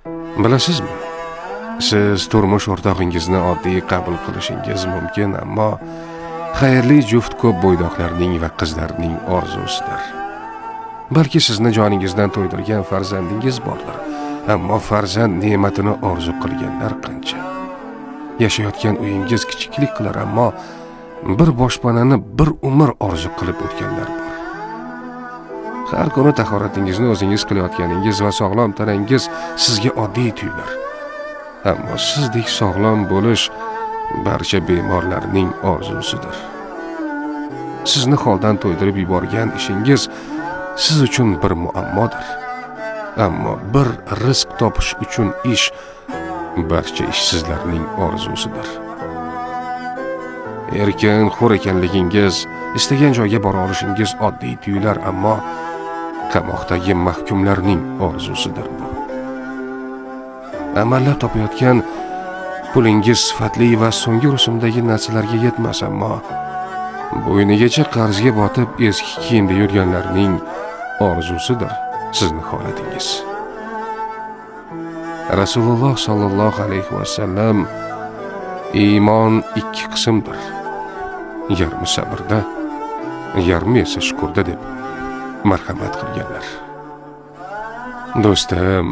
Bilasizmi, siz turmush o'rtog'ingizni oddiy qabul qilishingiz mumkin, ammo xayrli juft ko'p bo'ydoqlarning va qizlarning orzusidir. Balki sizni joningizdan to'ydirgan farzandingiz bordir, ammo farzand ne'matini orzu qilganlar qancha. Yashayotgan uyingiz kichiklik qilar, ammo bir boshpanani bir umr orzu qilib o'tganlar bor. Har kuni tahoratingizni o'zingiz qilayotganingiz va sog'lom tanangiz sizga oddiy tuyular. Ammo sizdek sog'lom bo'lish barcha bemorlarning orzusidir. Sizni holdan to'ydirib yuborgan ishingiz siz uchun bir muammodir. Ammo bir rizq topish uchun ish barcha ishsizlarning orzusidir. Erkin, hur ekanligingiz, istagan joyga bora olishingiz oddiy tuyular, ammo qamoqdagi mahkumlarning orzusidir bu. Amallab topayotgan pulingiz sifatli va so'nggi rusumdagi narsalarga yetmas, ammo bo'ynigacha qarzga botib eski kiyimda yurganlarning orzusidir sizni holatingiz. Rasululloh sollallohu alayhi vasallam iymon ikki qismdir. Yarmi sabrda, yarmi esa shukurda deb marhamat qilganlar. Do'stim,